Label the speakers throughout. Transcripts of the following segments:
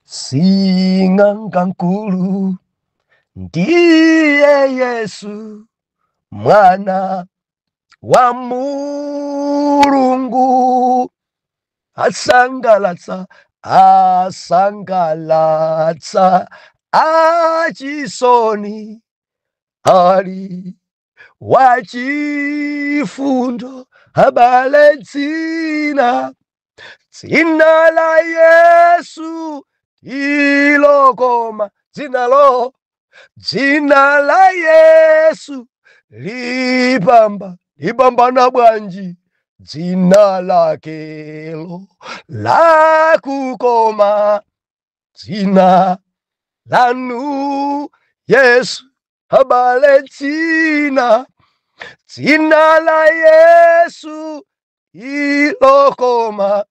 Speaker 1: Sing'anga mkulu ndiye Yesu mwana wa Mulungu, asangalatsa, asangalatsa achisoni, ali wachifundo. Abale, dzina, dzina la Yesu ilokoma, dzinalo, dzina la Yesu lipamba, lipambana bwanji, dzina lakelo lakukoma, dzina lanu Yesu. Abale, dzina, dzina la Yesu ilokoma,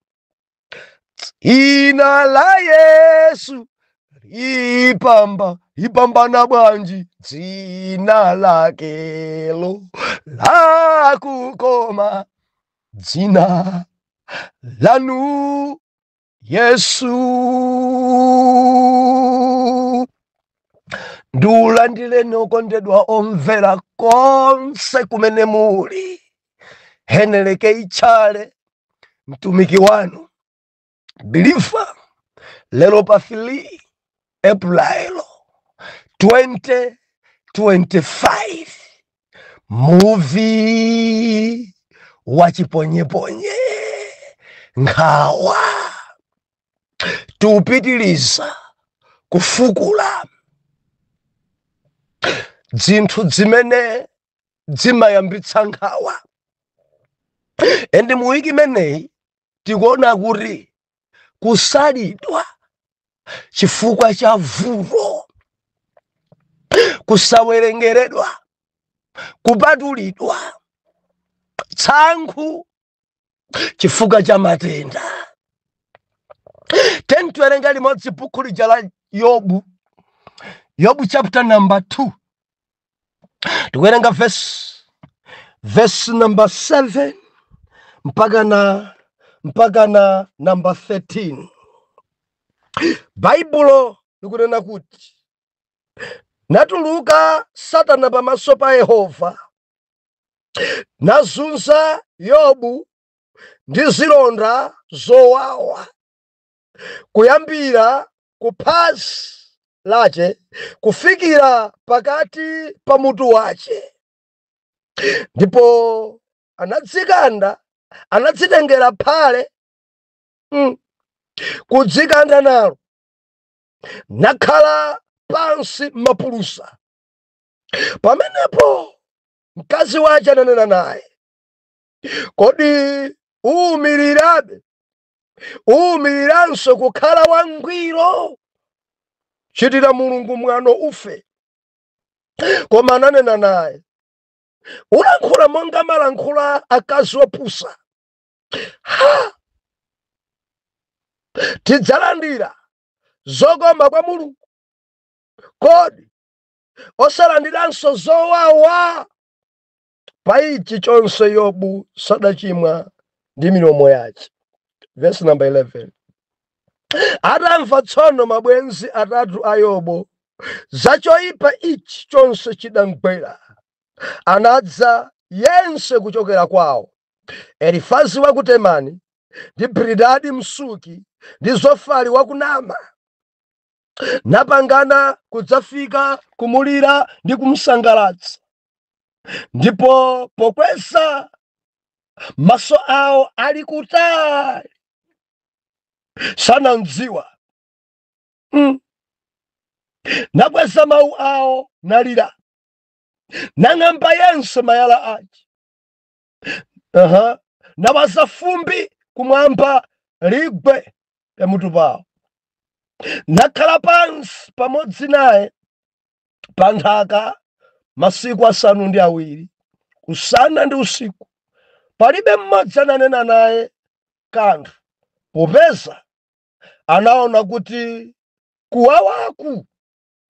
Speaker 1: dzina la Yesu lipamba, lipambana bwanji, dzina lakelo lakukoma, dzina lanu Yesu. Ndiulandireni okondedwa omvera konse kumene muli. Heneleke Itchale, mtumiki wanu believer, lero pa 3 April 2025, muvi wa chiponyeponye nkhawa. Tiupitiliza kufukula dzinthu zimene zimayambitsa nkhawa, and mu wiki imeneyi tikuona kuti kusalidwa chifukwa cha vuto, kusawerengeredwa, kupatulidwa, tsankhu chifukwa cha matenda. Tiyeni tiwerenge limodzi bukhu lija la Yobu, Yobu chapter number 2, tikuwerenga verse number 7 mpaka na number 13. Baibulo likunena kuti natuluka Satana pamaso pa Yehova, nazunza Yobu ndi zilonda zowawa kuyambira ku phazi lache kufikira pakati pa mutu wache. Ndipo anadzikanda, anadzitengera phale kudzikanda nalo, nakhala pansi m'mapulusa. Pamenepo mkazi wache ananena naye, kodi uwumirirabe, uwumiriranso kukhala wangwiro? Chitira Mulungu mwano ufe. Koma ananena naye, ulankhula monga malankhula akazi opusa. Ha! Tidzalandira zokoma kwa Mulungu, kodi osalandiranso zowawa? Pa ichi chonse Yobu sadachimwa ndi milomo yace. Verse number 11. Atamva tsono mabwenzi atatu a Yobu za choyipa ichi chonse chidamgwera, anadza yense kuchokera kwawo, Elifazi wa ku Temani, ndi Bilidadi Msuki, ndi Zofari wa ku Naama, napangana kudzafika kumulira ndi kumsangalatsa. Ndipo pokweza maso awo ali kutali sanamdziwa. Nakweza mawu awo nalira, nang'amba yense mayala ace. Nawaza fumbi kumwamba ligwe pamutu pawo, nakhala pansi pamodzi naye pa nthaka masiku 7, usana ndi usiku. Palibe mmodzi ananena naye kanthu, popeza anaona kuti kuwawaku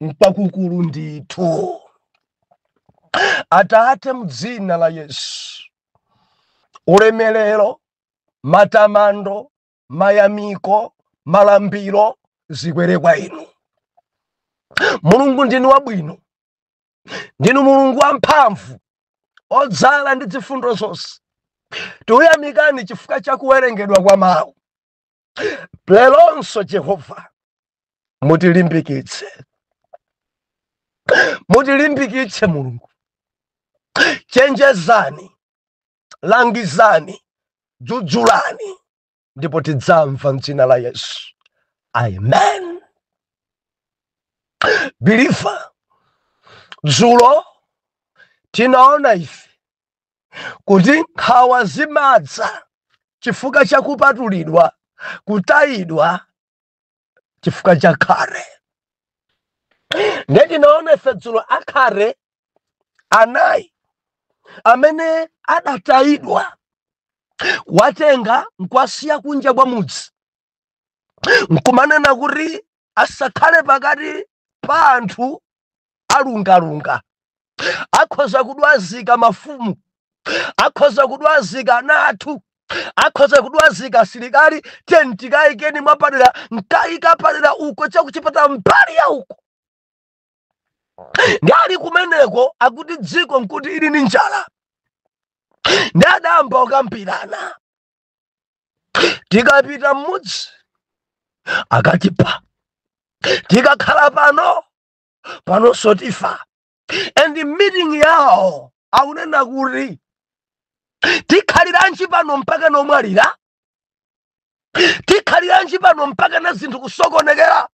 Speaker 1: nkwakukulu ndithu. Atate, mdzina la Yesu, ulemelero, matamando, mayamiko, malambiro Zikwere kwa inu. Mulungu, ndinu wabwino, ndinu Mulungu wamphamvu, odzala ndi zifundo zonse. Tikuyamikani chifukwa cha kuwerengedwa kwa mawu lelonso. Jehova, mutilimbikitse, mutilimbikitse. Mulungu, chenjezani, langizani, dzudzulani, ndipo tidzamva mdzina la Yesu, amen. Believer, dzulo tinaona ife kuti nkhawa zimadza chifukwa cha kupatulidwa, kutayidwa chifukwa cha khate. Ndiye tinaona ife dzulo akhate anayi amene adatayidwa, watenga nkwasiya kunja kwa mudzi, nkumanena kuti asakhale pakati pa anthu alungalunga, akhoza kudwazika mafumu, akhoza kudwazika ana athu, akhoza kudwazika asilikali. Tiyeni tikayikeni mwapadera, nkayika padera uko chakuchipata mbali ya uko. Ndi ali kumeneko, akuti dziko nkuti ili ni njala, ndi adayamba kukambirana: tikapita mmudzi akatipha, tikakhala pano, panonso tifa. And meeting yawo akunena kuti tikhaliranji pano mpaka nomwalira? Tikhaliranji pano mpaka na zinthu kusokonekera?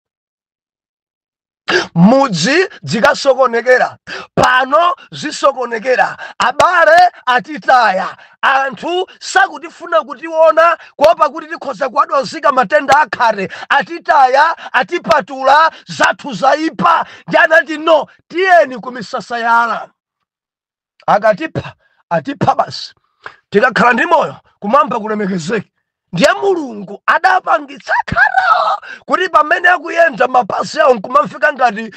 Speaker 1: Mudzi zikasokonekera, pano zisokonekera, abale atitaya, anthu sakutifuna kutiona kuopa kuti tikhoza kuwadwazika matenda akhate. Atitaya, atipatula, zathu zaipa. Ndi anati, "No, tiyeni ku misasa ya Aramu. Akatipha, atipha basi. Tikakhala ndi moyo, kumwamba kulemekezeke." Ndiye Mulungu adapangitsa khala kuti pamene akuyenda, mapazi awo nkumamfika ngati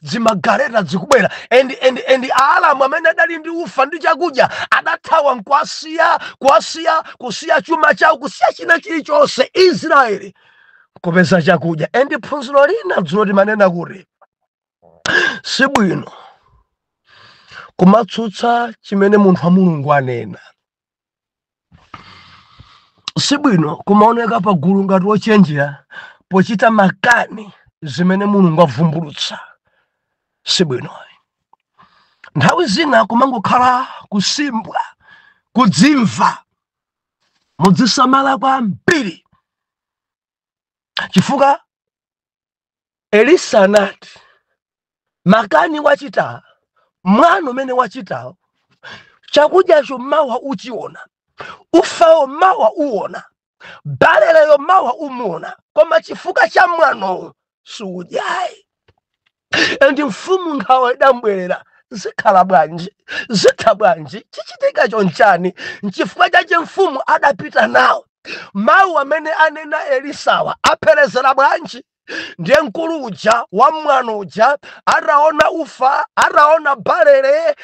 Speaker 1: dzimagaleta zikubwera. And Aalamu amene adali ndi ufa ndi chakudya adathawa nkuwasiya, kuwasiya, kusiya chuma chawo, kusiya china chilichonse, Israeli kupeza chakudya. And phunziro lina dzulo timanena kuti sibwino kumatsutsa chimene munthu wa Mulungu anena. Sibwino kumaoneka pagulu ngati wochenjera pochita makani zimene Mulungu avumbulutsa. Sibwino. Nthawi zina kumangokhala kusimbwa, kudzimva. Mudzisamala kwambiri, chifukwa Elisa anati makani wachita, mwana umene wachitawo, chakudyacho mawa uchiona, ufawo mawa uwona, baleleyo mawa umuona, koma chifukwa cha mwanowo sudyayi. And mfumu nkhawa idambwerera: zikhala bwanji? Zitha bwanji? Chichitika chonchani? Nchifukwa chache mfumu adapita nawo. Mawu amene anena Elisawa apherezera bwanji? Ndiye mkulu uja wamwano uja ataona ufa, ataona balere,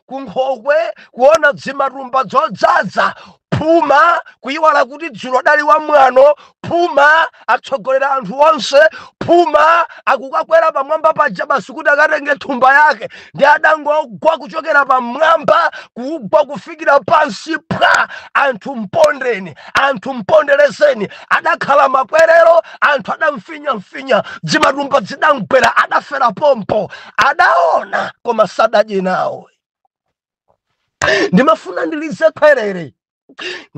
Speaker 1: kunkhokwe kuona dzimatumba dzodzaza, phuma kuyiwala kuti dzulo dali wamwano, phuma atsogolera anthu onse, phuma akukakwera pamwamba paja basi kuti akatenge thumba yake, ndi adangogwa kuchokera pamwamba, kugwa kufikira pansi phwa. Anthu mpondeni, anthu mponderezeni. Adakhala makwerero, anthu adamfinyamfinya, dzimatumba zidamgwera, adafera pompo. Adaona koma sadadye nawo. Ndimafuna ndilize khwerere: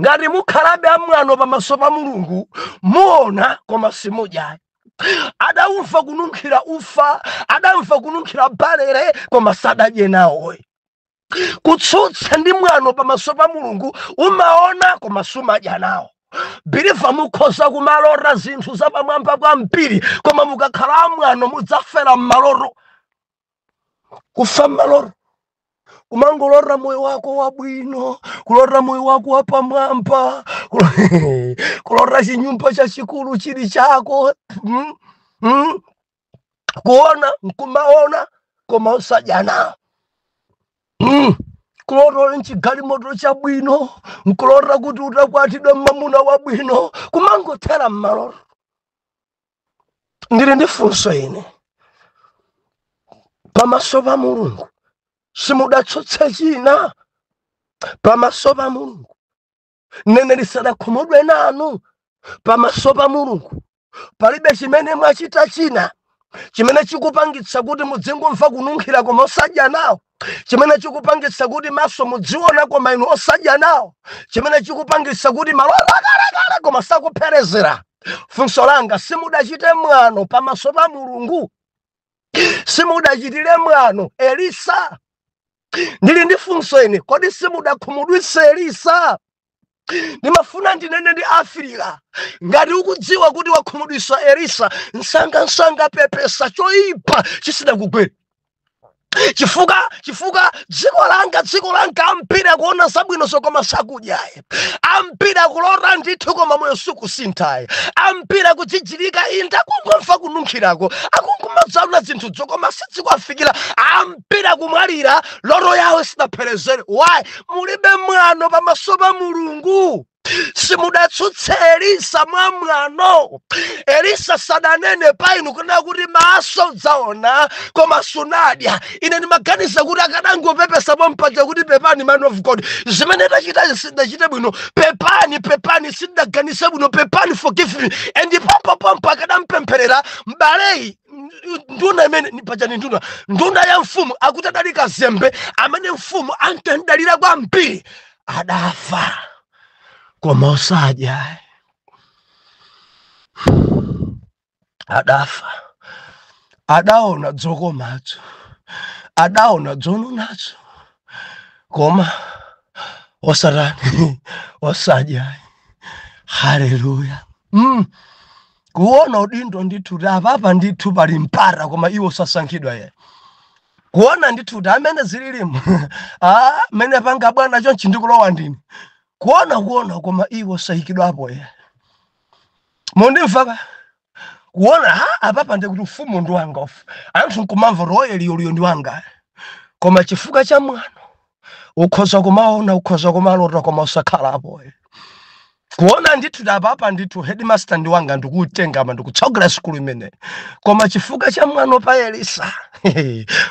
Speaker 1: ngati mukhalabe amwano pamaso pa Mulungu, muona koma simudya. Adamva kununkhira ufa, adamva kununkhira balere, koma sadadye nawo. Kutsutsa ndi mwano pamaso pa Mulungu, umaona koma sumadya nawo. Believer, mukhoza kumalota zinthu zapamwamba kwambiri, koma mukakhala amwano mudzafera m'maloto. Kufa m'maloto, kumangolota moyo wako wabwino, kulota moyo wako wapamwamba, kulota chinyumba chachikulu chili chako, Kuona nkumaona koma usadya nawo. Kulota uli mchigalimoto chabwino, nkulota kuti utakwatidwa mmamuna wabwino, kumangothera m'maloto. Ndili ndi funso ine pamaso pa Mulungu, simudatsutse china pamaso pa Mulungu? Mneneri sadakhumudwe nanu pamaso pa Mulungu? Palibe chimene mwachita china chimene chikupangitsa kuti mudzingomva kununkhira koma osadya nawo, chimene chikupangitsa kuti maso mudziona koma inu osadya nawo, chimene chikupangitsa kuti malo akalekale koma sakupherezera? Funso langa, simudachite mwano pamaso pa Mulungu? Simudachitire mwano Elisa? Ndili ndi funso ine, kodi simudakhumudwitse Elisa? Ndimafuna ndinene ndi Afrika, ngati ukudziwa kuti wakhumudwitsa Elisa, msangamsanga pepesa choyipa chisadakugwere, chifukwa dziko langa ambiri akuona zabwino koma sakudyaye, ambiri akulota ndithu koma moyo sukusinthaye, ambiri akudzidzirika inde, akungomva kununkhirako, akungomadzalula zinthuzo koma sizikuwafikira, ambiri akumwalira loto yawo sidapherezere. Why? Mulibe mwano pamaso pa Mulungu. Simudatsutse Elisa mwa mwano. Elisa sadanene pa inu kunena kuti maso udzaona koma sunadya. Ine ndimaganiza kuti akanangopepesa pompaja kuti, "Pepani, man of God, zimene tachita sindachite bwino, pepani, pepani, sindaganise bwino, pepani, forgive me," and pompopompo akadampempherera mbaleyi. Nduna imene paja ni nduna ya mfumu, akuti adali kazembe amene mfumu ankandalira kwambiri, adafa koma osadya. Adafa, adaona dzokomadzo, adaona dzononadzo, koma osatani? Osadya. Haleluya. Kuona udindo ndithu kuti apapa ndithu pali mpara, koma iwo sasankhidwa ye. Kuona ndithu kuti amene zililimu, ah, amene panga bwana chonchi ndikulowa ndini. Kuona koma iwo sayikidwapo ye. Mundimva? Kuona, ha, apapa ndikuti ufumu ndi wanga, anthu nkumamva kuti oyeliyo ndi wanga, koma chifukwa cha mwano ukhoza kumaona, ukhoza kumalota koma usakhalapo. Kuona ndithu kuti apapa ndithu headmaster ndi wanga, ndikutenga ndikutsogolera sukulu imene, koma chifukwa cha mwano pa Elisa,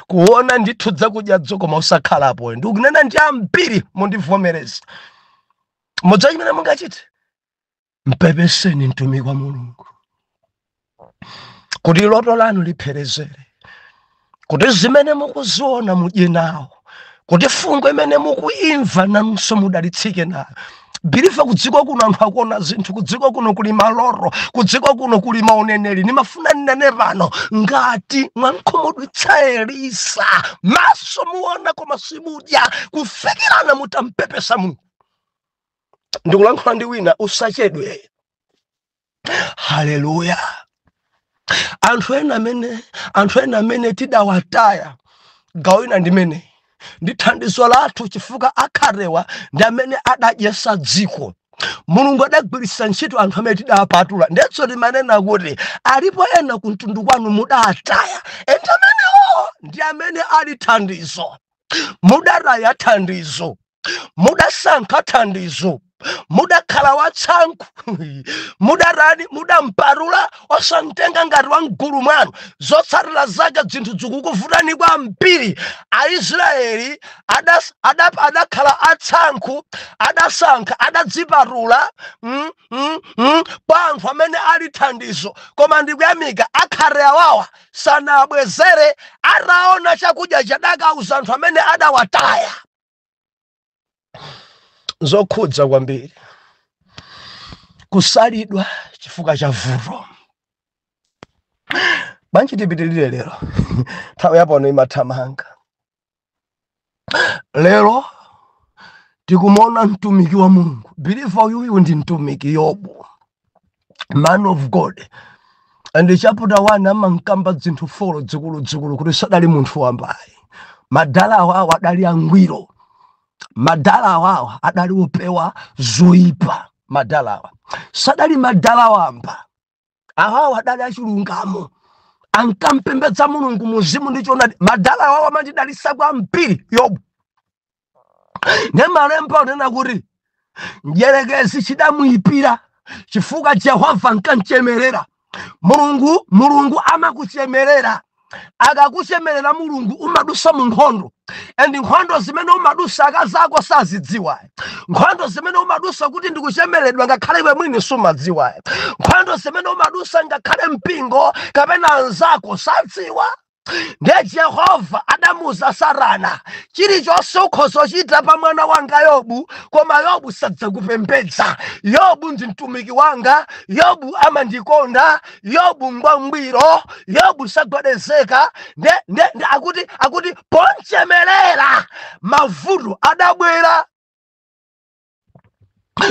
Speaker 1: kuona ndithu dzakudyadzo koma usakhalapo. Ndikunena ndi ambiri, mundivomereza. Mudza chimene mungachite, mpepeseni mtumiki wa Mulungu kuti loto lanu lipherezere, kuti zimene mukuziona mudye nawo, kuti fungo imene mukuimva nanunso mudalitsike nayo. Believer, kudziko kuno anthu akuona zinthu, kudziko kuno kuli maloro, kudziko kuno kuli mauneneri. Nimafuna ndinene pano, ngati mwankhumudwitsa Elisa, maso muona koma simudya kufikirana mutampepesa Mulungu. Ndikulankhula ndi wina, usachedwe. Haleluya. Anthu ena amene tidawataya, gawo ina ndimene ndi thandizo lathu, chifukwa akharewa ndi amene adadyesa dziko. Mulungu adagwiritsa ntchito anthu amene tidawapatula. Ndetso timanena kuti alipo ena ku mtundu kwanu mudataya, and amenewo ndi amene ali thandizo. Mudataya thandizo, mudasankha thandizo, mudakhala watsankhu, mudatani? Mudampatula, osamtenga ngati wamgulu mwanu. Zotsatira zake zinthu zikukuvutani kwambiri. Aisraeli adakhala atsankhu, adasankha, adadzipatula kwa anthu amene ali thandizo. Koma ndikuyamika, akhare awawa sanabwezere. Ataona chakudya chadakauza anthu amene adawataya. Zokhudza kwambiri kusalidwa chifukwa cha vuto. Bwanji tipitirire lero? Nthawi yapano imathamanga. Lero tikumuona mtumiki wa Mulungu, believer. Uyuyu ndi mtumiki Yobu, man of God, and chapter 1 amankamba zinthu four zikuluzikulu kuti sadali munthu wambayi. Madala awawa adali angwiro, madala awawa adali opewa zoyipa, madala awa sadali madala wamba, awawa adali achilungamo, ankampembedza Mulungu muzimu ndi choonadi. Madala awawa amandidalitsa kwambiri Yobu. Ne malemba unena kuti mdierekezi chidamuyipira chifukwa Jehova nkanchemerera. Mulungu amakuchemerera. Akakuchemerera Mulungu, umadusa mu nkhondo, and nkhondo zimene umadusa akazako sazidziwa. Nkhondo zimene umadusa kuti ndikuchemeredwa, ngakhale iwe mwini sumadziwa. Nkhondo zimene umadusa, ngakhale mpingo kapena anzako sadziwa. Ndiye Jehova adamuza Satana, "Chilichonse ukhoza kuchita pa mwana wanga Yobu, koma Yobu sadzakupembedza. Yobu ndi mtumiki wanga. Yobu amandikonda. Yobu ngwangwiro. Yobu sagwedezeka." Nde akuti ponchemerera mavuto adabwera.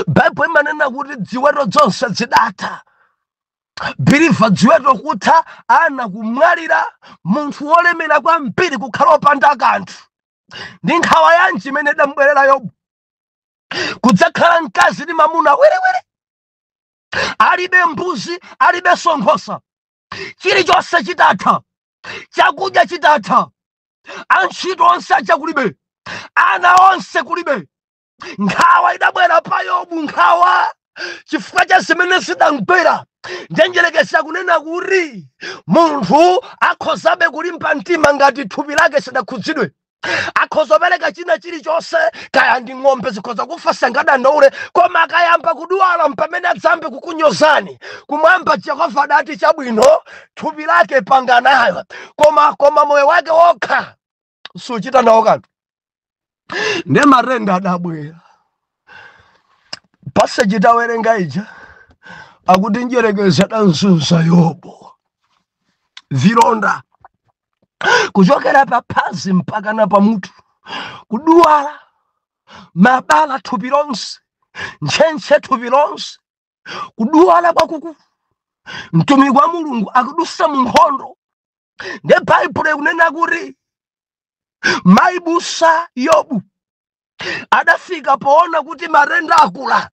Speaker 1: Baibulo imanena kuti ziweto zonse zidatha. Believer, ziweto kutha, ana kumwalira, munthu wolemera kwambiri kukhala wopanda kanthu. Ndi nkhawa yanji imene idambwerera Yobu? Kudzakhala mkazi ndi mamuna wiriwiri, alibe mbuzi, alibe nkhosa, chilichonse chitatha, chakudya chitatha, antchito onse aja kulibe, ana onse kulibe. Nkhawa idabwera pa Yobu, nkhawa chifukwa cha zimene zidamgwera. Njenjerekesa kunena kuti munthu akhozabe kulimba mtima ngati thupi lake sidakhudzidwe. Akhoza kupereka china chilichonse, kaya ndi ng'ombe zikhoza kufa, sangadandaule. Koma akayamba kudwala, mpamene adzambe kukunyozani. Kumwamba Jehova adati, "Chabwino, thupi lake panganayo, koma moyo wake wokha suchita nawo kanthu." Ndiye matenda adabwera. Passage tawerenga ija akuti njerekezi adanzunza Yobu, vilonda kuchokera pa phazi mpaka na pamutu, kudwala, mabala thupi lonse, ntchentche thupi lonse, kudwala kwakukulu. Mtumiki wa Mulungu akudusa mu nkhondo. Ndiye Baibulo ikunena kuti mayibusa Yobu adafika poona kuti matenda akula,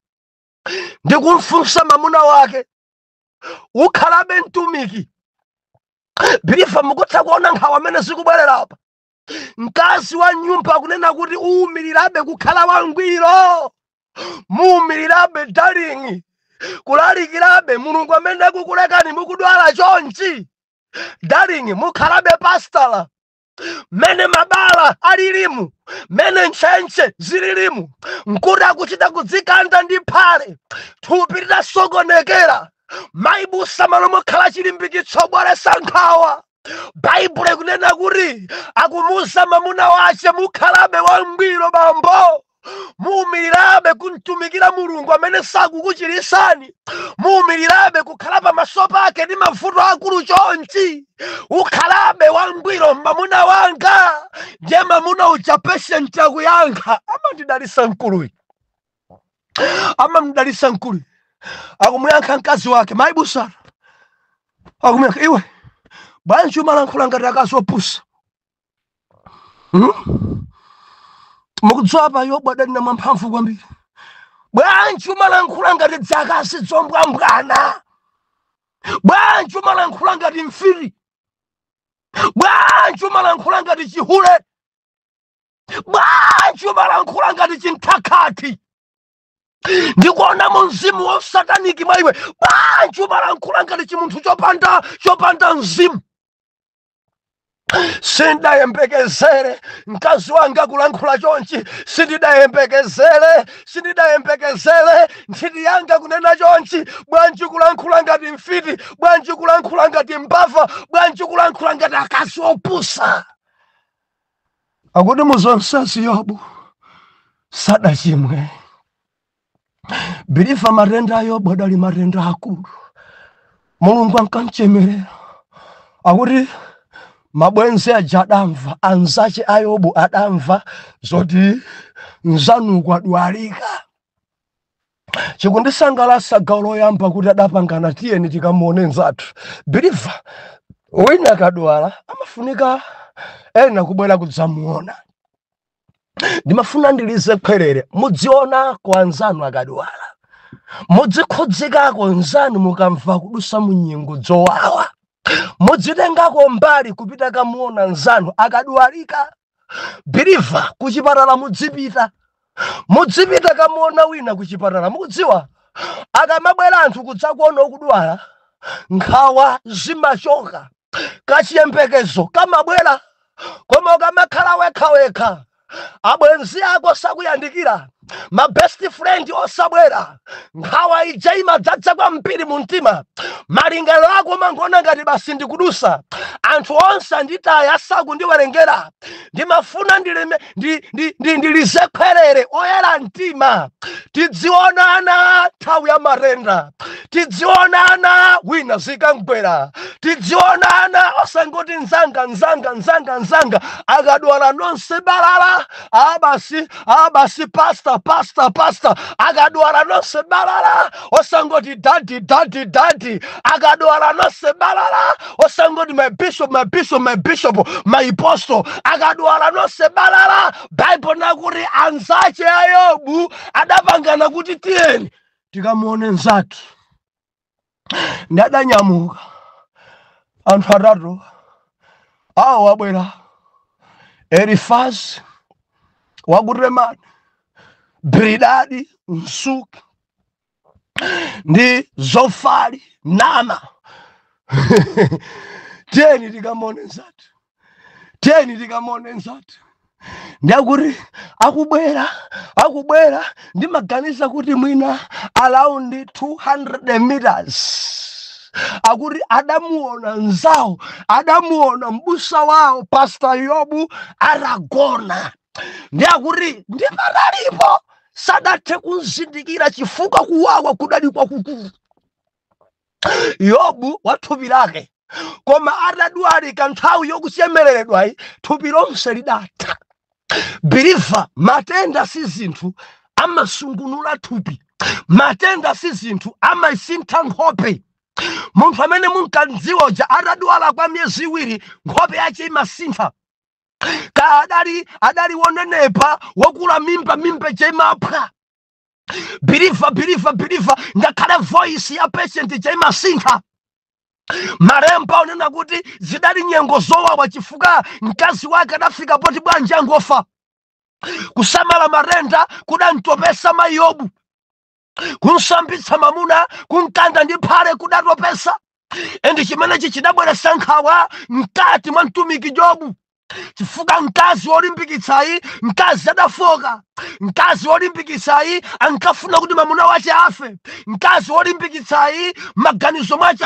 Speaker 1: ndi kumfunsa mamuna wake, "Ukhalabe mtumiki?" Believer, mukutha kuona nkhawa amene zikubwerera apa? Mkazi wa nyumba akunena kuti, "Uwumirirabe kukhala wangwiro? Muwumirirabe, darling, kulalikirabe Mulungu amene akukulekani mukudwala chonchi? Darling, mukhalabe pastala mene mabala alilimu, mene ntchentche zililimu?" Nkuti akuchita kudzikanda ndi phale, thupi litasokonekera. Mayibusa, malo mokhala chilimbikitso, bweresa nkhawa. Baibulo ikunena kuti akumuza mamuna wace, "Mukhalabe wangwiro, bambo? Muwumirirabe kumtumikira Mulungu amene sakukuchirisani? Muwumirirabe kukhala pamaso pake ndi mavuto akulu chonchi? Ukhalabe wangwiro, mamuna wanga?" Ndiye mamuna uja patient akuyankha. Amandidalisa mkuluyi, amamdalisa mkuluyi. Akumuyankha mkazi wake, mayi busara, akumuyankha, "Iwe, bwanji umalankhula ngati akazi opusa, Mukudziwa pa Yobu adanena mwamphamvu kwambiri, "Bwanji umalankhula ngati dzakazi dzombwambwana? Bwanji umalankhula ngati mfiti? Bwanji umalankhula ngati chihule? Bwanji umalankhula ngati chinthakati? Ndikuona mu mzimu wa usataniki mwa iwe. Bwanji umalankhula ngati chimunthu chopanda mzimu? Sindayembekezere mkazi wanga kulankhula chonchi. Sindidayembekezere, sindidayembekezere nthiti yanga kunena chonchi. Bwanji kulankhula ngati mfiti? Bwanji kulankhula ngati mbava? Bwanji kulankhula ngati akazi opusa?" Akuti muzonsezi Yobu sadachimwe. Believer, matenda a Yobu adali matenda akulu. Mulungu ankamchemerera. Akuti mabwenzi aja adamva, anzache a Yobu adamva zoti mzanuku adwalika. Chikundisangalatsa gawo loyamba kuti adapangana, "Tiyeni tikamuone nzathu." Believer, wina akadwala amafunika ena kubwera kudzamuona. Ndimafuna ndilize khwerere: mudzionako anzanu akadwala, mudzikhudzikako nzanu mukamva kudusa mu nyengo zowawa, mudzitengako mbali kupita kamuona nzanu akadwalika. Believer, kuchipatala mudzipita, mudzipita kamuona wina kuchipatala. Mukudziwa, akamabwera anthu kudzakuona ukudwala, Nkhawa zimachoka, kachiyembekezo kamabwera. Koma ukamakhala wekhawekha, abwenzi ako sakuyandikira, ma best friend osabwera, nkhawa ija imadzadza kwambiri mu mtima. Malingaliro ako mangoona ngati basi ndikudusa, anthu onse anditaya, sakundiwerengera, ndimafuna ndilime ndilize khwerere. Oyera mtima, tidzionana nthawi ya matenda, tidzionana wina zikamgwera, tidzionana, osangoti nzanga, nzanga, nzanga, nzanga. Akadwala nonse balala. Abasi, abasi, pastor, pastor, pastor. Akadwala nonse balala, osangoti daddy, daddy, daddy. Akadwala nonse balala, osangoti my bishop, my bishop, my bishop, my apostle. Akadwala nonse balala. Bible nakuti anzache a Yobu adapangana kuti tiyeni tikamuone nzathu. Ndadanyamuka anthu atatu awo, abwera Elifazi waku Temani, Bilidadi Msuki ndi Zofari Nama. Tiyeni tikamuone nzathu, tiyeni tikamuone nzathu. Ndakuti akubwera, akubwera, ndimaganiza kuti mwina around 200 meters, akuti adamuona nzawo, adamuona mbusa wawo Pastor Yobu atagona. Ndi akuti ndi patalipo sadathe kuzindikira chifukwa kuwawa kudali kwakukulu. Yobu wa thupi lake, koma atadwalika nthawi yokuchemereredwayi, thupi lonse lidatha. Believer, matenda si zinthu amasungunula thupi, matenda si zinthu amasintha nkhope. Munthu amene munkadziwa uja atadwala kwa miyezi 2, nkhope yace imasintha. Ka adali wonenepa, wokula mimba, mimba chaimaphwa. Believer, believer, believer, ngakhale voice ya patient chaimasintha. Malemba onena kuti zidali nyengo zowawa chifukwa mkazi wake adafika poti bwanji angofa. Kusamala matenda kudamtopesa mayi Yobu, kunsambitsa mamuna, kunkanda ndi phale kudatopesa. And chimenechi chidabweretsa nkhawa mkati mwa mtumiki Jobu, chifukwa mkazi wolimbikitsayi, mkazi adafoka. Mkazi wolimbikitsayi ankafuna kuti mamuna wace afe. Mkazi wolimbikitsayi maganizo mwace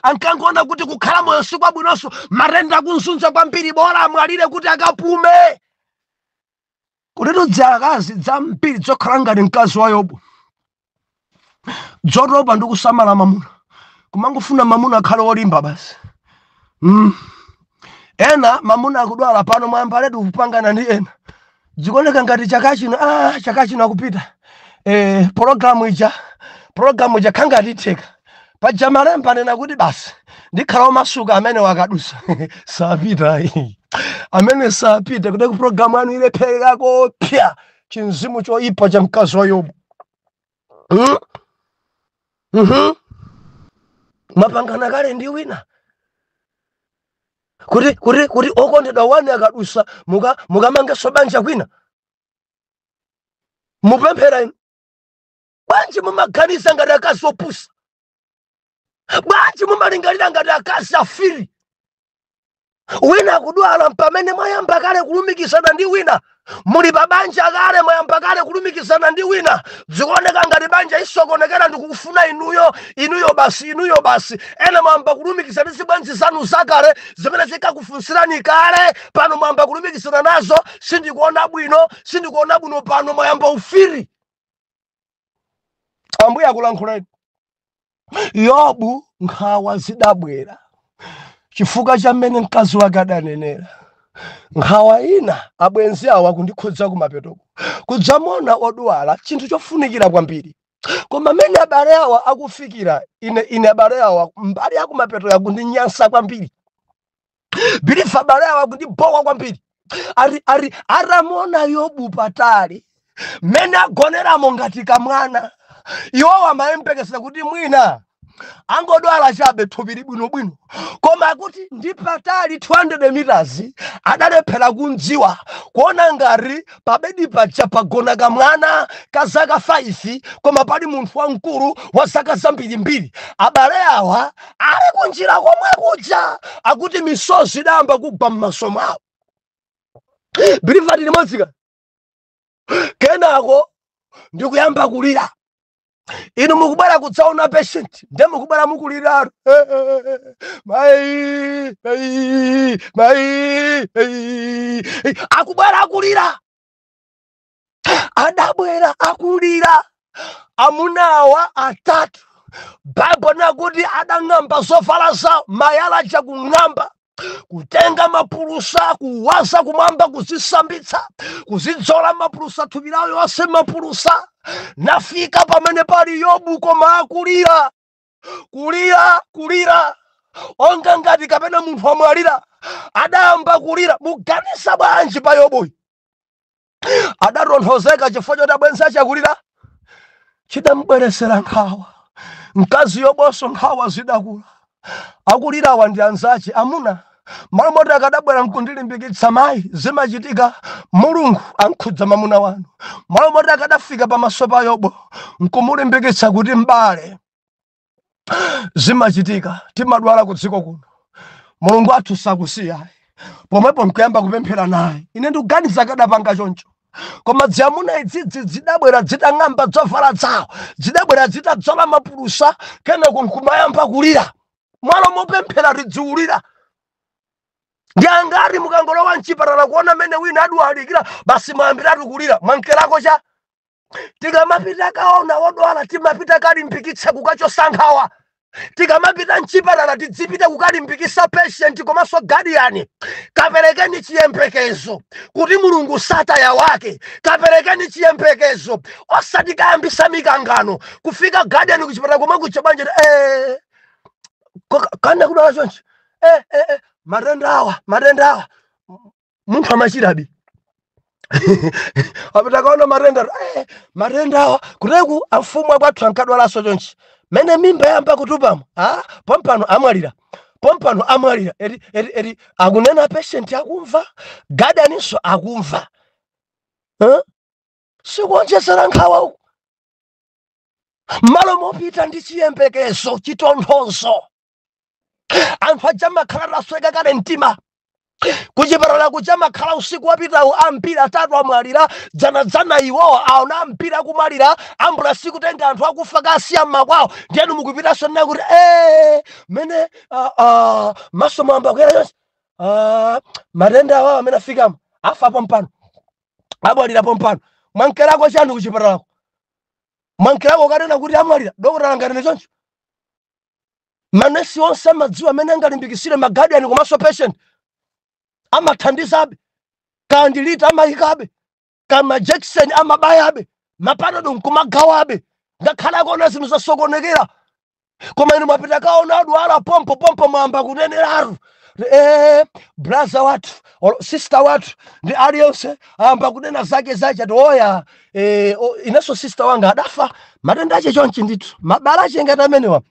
Speaker 1: ankangoona kuti kukhala moyo si kwabwinonso, matenda akunzunza kwambiri, bola amwalire kuti akapume. Kuti dzakazi dzambiri dzokhala ngati mkazi wa Yobu, dzotopa ndi kusamala mamuna, kumangofuna mamuna akhale wolimba basi. Ena mamuna akudwala pano, mwayamba letu kupangana ndi ena, zikuoneka ngati chaka chino, chaka chino akupita, pologalamu ija, pologalamu ija khangati itheka. Paja malemba anena kuti basi ndikhala omasuka amene wakadusa sapita, amene sapita kuti ku pologalamu anu ilephererako pya. Chinzimu choyipa cha mkazi wa Yobu, Mwapangana kale ndi wina kuti okondedwa wani akadusa mukamangenso banja kwina. Mupemphera inu bwanji? Mumaganiza ngati akazi opusa bwanji? Mumalingalira ngati akazi afiri. Wina akudwala pamene mwayamba kale kulumikizana ndi wina, muli pa banja kale, mwayamba kale kulumikizana ndi wina, zikuoneka ngati banja isokonekera, ndikufuna inuyo, inuyo basi, inuyo basi. Ena mwayamba kulumikizana ndi zibwenzi zanu zakale zimene zikakufunsirani kale, pano mwayamba kulumikizana nazo. Sindikuona bwino, sindikuona bwino. Pano mwayamba ufiri. Ambuye akulankhuleni. Yobu nkhawa zidabwera chifukwa cha mmene mkazi wake adanenera. Nkhawa ina, abwenzi awa kundikhudza kumapetoko, kudzamona odwala chinthu chofunikira kwambiri, koma mmene abale awa akufikira ine abale awa mbali yakumapeto yakundinyansa kwambiri. Believer, abale awa akundibowa kwambiri. Ari atamona Yobu patali mmene agoneramo ngati kamwana, iwowo amayembekezera kuti mwina Angodwala chabe, thupi libwinobwino, koma akuti ndi patali 200 meters adalephera kundziwa, kuona ngati pabedi paja pagona kamwana ka zaka 5, koma pali munthu wamkulu wa zaka zambirimbiri. Abale awa ali kunjira komwe kuja, akuti misozi idayamba kugwa m'maso mwawo. Believer, limodzika kenako ndikuyamba kulira. Inu mukubwera kudzaona patient, nde mukubwera mukuliratu, "Mai, mai, mai, mai." Akubwera akulira, adabwera akulira amunawa atatu. Baibo nakuti adang'amba zovala zawo, mayala aja kung'amba, kutenga mapulusa kuwaza kumwamba, kuzisambitsa, kuzidzola mapulusa, thupi lawo yonse mapulusa, nafika pamene pali Yobu, koma akulira, kulira, kulira onga ngati kapena munthu amwalira. Adayamba kulira. Muganiza bwanji pa Yobuyi? Adatonthozeka chifukwa choti abwenzi achakulira? Chidamubweresera nkhawa mkazi Yobonso, nkhawa zidakula. Akulirawa ndi anzace amuna. Malo moti akadabwera nkundilimbikitsa, "Mayi, zimachitika, Mulungu ankhudza mamuna wanu," malo moti akadafika pamaso pa Yobo nkumulimbikitsa kuti, "Mbale, zimachitika, timadwala ku dziko kuno, Mulungu athu sakusiya," pomwepo nkuyamba kupemphera naye, ine ndikuganiza akadapanga choncho. Koma dziamuna idzidzi zidabwera zitang'amba zovala zawo, zidabwera zitadzola mapulusa, kenako nkumayamba kulira mwalo mopemphera, tidziulira. Ndi angati mukangolowa mchipatala kuona mmene wina adwalikira, basi mwayambiratu kulira? Mwankerako cha tikamapita kaona wodwala, timapita kalimbikitsa, kukachosa nkhawa. Tikamapita mchipatala, tidzipita kukalimbikitsa patient komanso guardian. Kaperekeni chiyembekezo kuti Mulungu sataya wake, kaperekeni chiyembekezo, osati kayambisa mikangano. Kufika guardian kuchipatala komwe kucha, bwanje kana kudwala chonchi, matenda awa, matenda awa munthu amachirabi apita kaona matenda, matenda awa kuteku amfumu akwathu ankadwalanso chonchi, mene mimba yamba kutupamo, ah, pompano amwalira, pompano amwalira. Eri eri eri, akunena patient akumva, guardianinso akumva, eh? Sikuonjezera nkhawa uku? Malo mopita ndi chiyembekezo, chitonthozo, anthu aja makhala atasweka kale mtima. Kuchipatala kuja makhala usiku wapitawo ambiri atatu amwalira dzanadzana, iwowa aona ambiri akumwalira, ambulasi kutenga anthu akufa kasiya mmakwawo. Ndiyenu mukupitanso nena kuti mene maso mwamba kuyera yonse, matenda awawo amene afikamo, afa pompano, amwalira pompano. Mwankerako chanu kuchipatalako? Mwankerako kanena kuti amwalira? Dokotala nganene choncho? Manesi onse amadziwa amene angalimbikisire ma guardian komanso patient, amathandizabe, kandi lita amayikabe, kama jackson amabayabe, ma Panado nkumagawabe, ngakhale akuona zinthu zasokonekera. Koma inu mwapita kaona adwala, pompo pompo mwamba kuneneratu, brother wathu or sister wathu, ndi aliyense ayamba kunena zake zache, ati oya, inenso sister wanga adafa matenda ache chonchi ndithu, mabala ache ngati amenewa,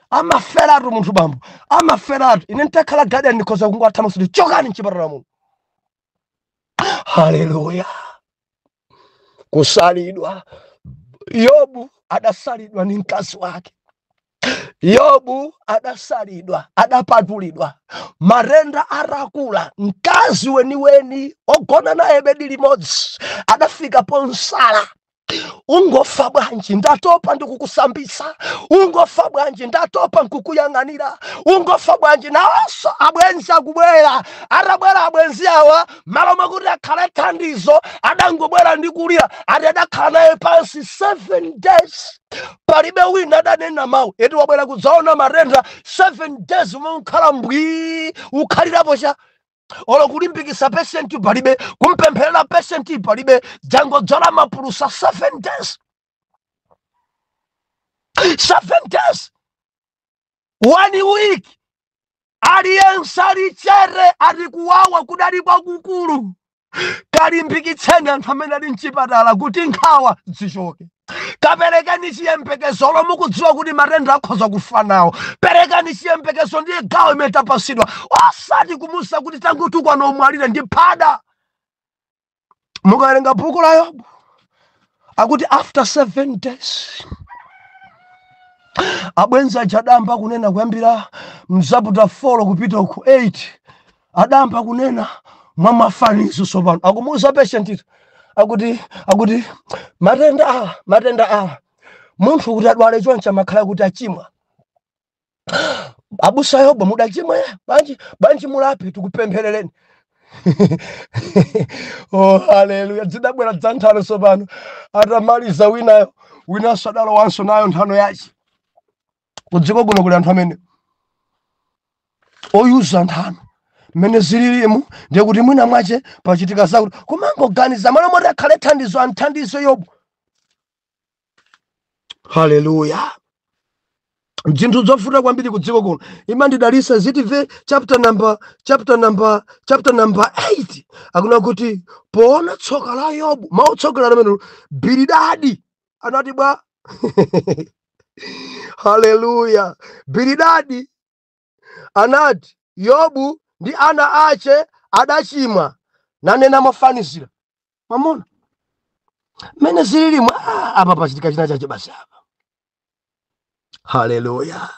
Speaker 1: amaferatu munthu, bambo, amaferatu. Ine nditakhala guardian ndikhoza kungwathamanso kuti chokani mchipatala muno. Haleluya! Kusalidwa, Yobu adasalidwa ndi mkazi wake. Yobu adasalidwa, adapatulidwa, matenda atakula. Mkazi weniweni ogona naye bedi limodzi adafika ponsala: "Ungofa bwanji? Ndatopa ndikukusambisa. Ungofa bwanji? Ndatopa nkukuyang'anira. Ungofa bwanji?" Nawonso abwenzi akubwera. Atabwera abwenzi awa, malo mwakuti akhale thandizo, adangobwera ndi kulira. Ati adakhala naye pansi 7 days, palibe wina adanena mawu. Eti wabwera kudzaona matenda, 7 days umukhala mbwi, ukhalirapo cha olo kulimbikisa patient palibe, kumpempherera patient palibe, dzangodzola mapulusa 7 days, 7 days, one week, aliyense ali chere, ati kuwawa kudali kwakukulu. Kalimbikitseni anthu amene ali mchipatala kuti nkhawa zichoke. Kaperekeni chiyembekezo mukudziwa kuti matenda akhoza kufa nawo. Perekani chiyembekezo, ndiye gawo imene tapasidwa, osati kumusa kuti tangutukwana umwalire ndi phada. Mukawerenga buku la Yobu, akuti after 7 days abwenzi aja adamba kunena, kuyambira m'chapter 4 kupita ku 8, adamba kunena mwa mafanizo. Tsopano akumuuza patient, akuti matenda awa, matenda awa, munthu kuti adwale chonchi amakhala kuti achimwa. Abusa Yobo, mudachimwa bwanji? Bwanji mulape, tikupempherereni. Oh, haleluya! Zidabwera dza nthano. Tsopano atamaliza winayo, winanso adalowanso nayo nthano yachi. Kudziko kuno kuli anthu amene oyuza nthano mmene zililimu, ndiye kuti mwina mwache pachitika zakuti kumangoganiza malo moti akhale thandizo, anthandizo Yobu. Haleluya! Zinthu zovuta kwambiri kudziko kuno. Imandidalisa zitive chapter number 8, akuna kuti poona tsoka la Yobu, mawu tsoka la amene, Bilidadi anati bwa. Haleluya! Bilidadi anati Yobu ndi ana ache adachimwa, nanena mofanizira. Mamona mmene zililimu, apa pachitika china chache basi apa. Haleluya!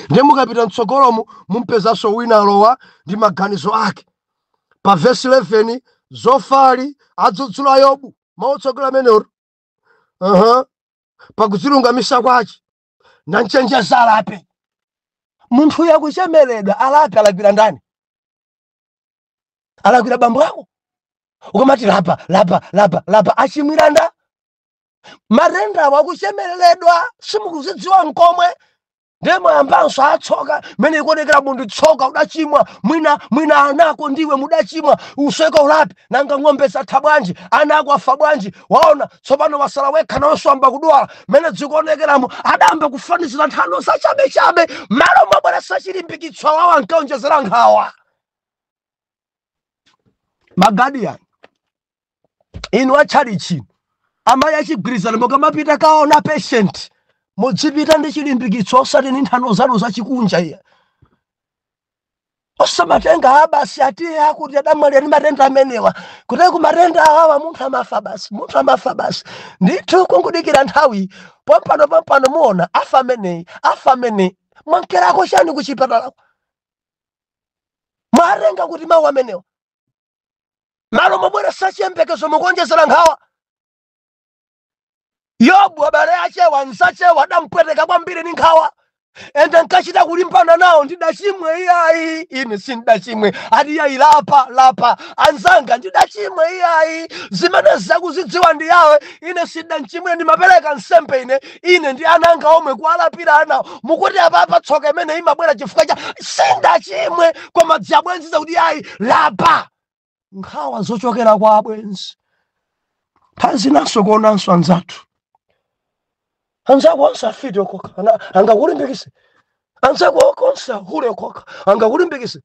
Speaker 1: Ndiye mukapita mtsogolomu, mumpezanso wina alowa ndi maganizo ake. Pa vesi 11, Zofari adzudzula Yobu, mautsogola amenewo pakudzilungamisa kwace, nanchenjeza alape. Munthu yakuchemeredwa alape, alakwira ndani? Alakwira bambo ako? Ukamati lapa, lapa, lapa, lapa, achimwira nda? Matenda awo akuchemereredwa, simukuzidziwa nkomwe. Ndiye mwayambanso atsoka mmene ikuonekera munthu, tsoka udachimwa, mwina mwina anako ndiwe mudachimwa, usweka ulape. Nanga ng'ombe zatha bwanji? Ana ako afa bwanji? Waona tsopano wasala wekha, nawonso amba kudwala. Mmene zikuonekeramo, adamba kufanizira nthano zachabechabe. Malo mobweresa chilimbikitso, awawo ankaonjezera nkhawa. Ma guardian inu atchalichi, amayi achigwirizano, mukamapita kaona patient, mudzipita ndi chilimbikitso, osati ndi nthano zanu zachikunja iya. Osamatenga abasi atiye akuti adamwalira ndi matenda amenewa, kuteki ku matenda awawa munthu amafa basi, munthu amafa basi ndithu, kungudikira nthawi, pompano pompano muona afa ameneyi, afa ameneyi. Mwankerako chani kuchipatalako? Mwatenga kuti mawu amenewa? Malo mobweresa chiyembekezo, mukuonjezera nkhawa. Yobu, abale achewa, anzachewa adampweteka kwambiri ndi nkhawa, ende nkachita kulimbana nawo: "Ndidachimwe iyayi, ine sindidachimwe." Ati iyayi, lapa, lapa. "Anzanga, ndidachimwe iyayi, zimene zakuzidziwa ndi yawe. Ine sindidachimwe, ndimapereka nsembe ine, ine ndi ana anga omwe, kuwalapira ana. Mukuti apapa tsoka imene imabwera chifukwa cha sindachimwe." Koma dzabwenziza kuti iyayi, lapa. Nkhawa zochokera kwa abwenzi, nthawi zinanso kuonanso anzathu, anzako onse afite okoka angakulimbikise? Anzako onse ahule okoka angakulimbikise?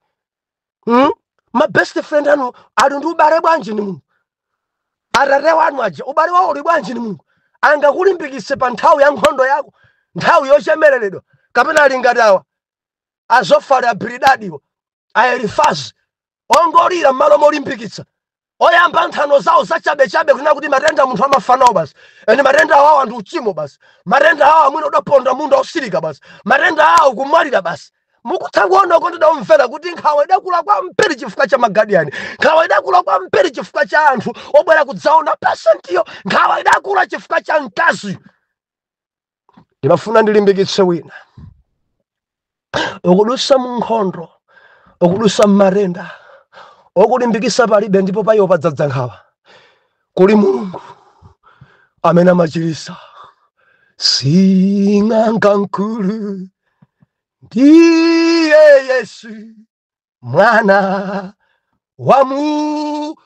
Speaker 1: Ma best friend anu ali ndi ubale bwanji ni Mulungu? Atate wanu aja, ubale wawo uli bwanji ni Mulungu? Angakulimbikise pa nthawi ya nkhondo yako, nthawi yochemereredwa? Kapena ali ngati awa Azofali, Abilidadiwo, Aelifazi, ongolira m'malo molimbikitsa, oyamba nthano zawo zachabechabe, kunena kuti matenda munthu amafanawo basi, ende matenda awawo anthu uchimo basi, matenda awo amwene udaponda munda osirika basi, matenda awo kumwalira basi. Mukutha kuona kondidamvera kuti nkhawa idakula kwambiri chifukwa cha ma guardian, nkhawa idakula kwambiri chifukwa cha anthu obwera kudzaona patientiyo, nkhawa idakula chifukwa cha mkazi. Ndimafuna ndilimbikitse wina ukudusa mu nkhondo, ukudusa mmatenda, okulimbikisa palibe, ndipo paiwo padzadza nkhawa. Kuli Mulungu amene amachirisa. Sing'anga mkulu ndiye Yesu, mwana wa Mulungu.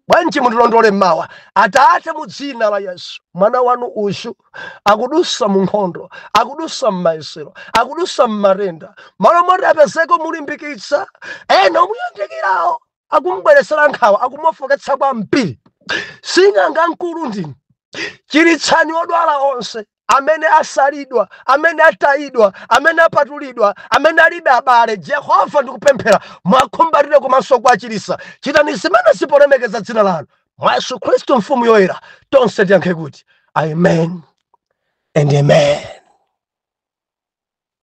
Speaker 1: Bwanji mundilondole mmawa? Atate, mu dzina la Yesu, mwana wanu uyu akudusa mu nkhondo, akudusa m'mayesero, akudusa m'matenda. Malo moti apezeke mulimbikitsa, ena omuyandikirawo akumubweresera nkhawa, akumufoketsa kwambiri. Sing'anga mkulu ndinu. Chiritsani odwala onse amene asalidwa, amene atayidwa, amene apatulidwa, amene alibe abale. Jehova, ndikupemphera mwakhumbatire komanso kuachirisa. Chitani zimene zipolemekeza dzina lanu mwa Yesu Khristu mfumu yoyera. Tonse tiyankhe kuti amen and amen.